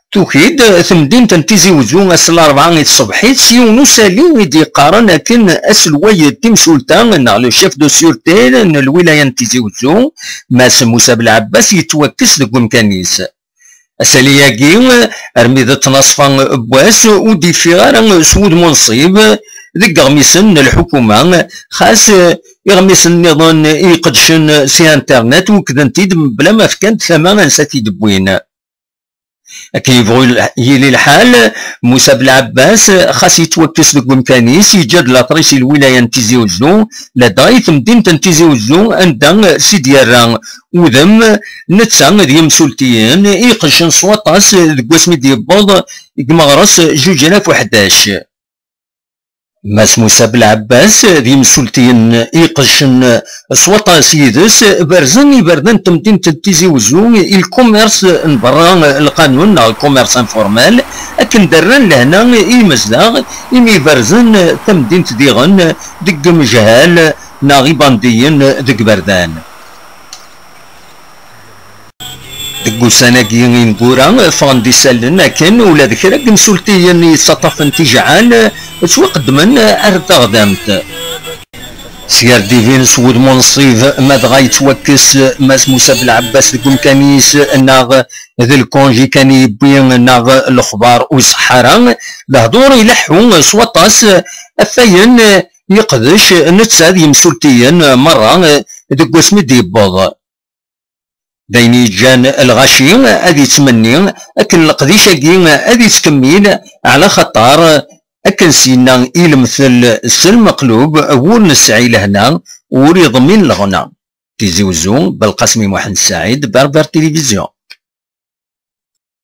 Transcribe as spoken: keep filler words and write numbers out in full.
Tuki-d temdint n Tizi Uzzu ass n larebɛa i tṣebḥit s yiwen usali i d-yeqqaren akken aselway n timsulta neɣ le chef de sûreté n lwilaya n Tizi Uzzu, Mass Musa Belɛebbas, yettwakkes deg umkan-is. Asali-agi, armi d ttnaṣfa n wass, ur d-yeffiɣ ara s wudem unṣib deg iɣmisen n lḥukuma, xas iɣmisen nniḍen i iqeddcen si internet ukden-t-id mebla ma fkan-d tama ansa t-id-wwin. Akken yebɣu yili lḥal, Musa Belɛebbas, xas yettwakkes deg umkan-is, yeǧǧa-d later-is i lwilaya n Tizi Uzzu, ladɣa i temdint n Tizi Uzzu, anda s i d-yerra udem, netta d yimsultiyen i iqeddcen s waṭas deg wasmi d-yewweḍ deg meɣres zuǧ alaf u ḥdac. Mass Musa Belɛebbas d yimsultiyen i iqeddcen s waṭas yid-s, berzen iberdan n temdint n Tizi Uzzu i lkumers n berra lqanun neɣ lkumers informel, akken d-rran lehna i yimezdaɣ imi berzen tamdint diɣen deg imejhal neɣ ibandiyen deg iberdan. Deg ussan-agi ineggura, ffɣen-d isallen akken ula d kra n yimsultiyen yettaṭṭafen tijɛal ttwaqeddmen ar taɣdamt. Sgar d-ibin s wudem unṣib, ma dɣa yettwakkes Mass Musa Belɛebbas deg umkan-is, neɣ d lkunji kan i yewwi, neɣ lexbar ur iṣeḥḥa ara, lehdur ileḥḥu s waṭas ɣef wayen yeqdec netta d yimsultiyen merra deg wasmi d-yewweḍ. D ayen yeǧǧan lɣaci ad yettmenni akken leqdic-agi ad yettkemmil, ɛla xaṭer, akken s-yenna i lemtel s lmeqlub, wur nesɛi lehna, ur iḍmin leɣna. Tizi Uzzu, Belqasem Muḥend Saɛid, Berber Télévision.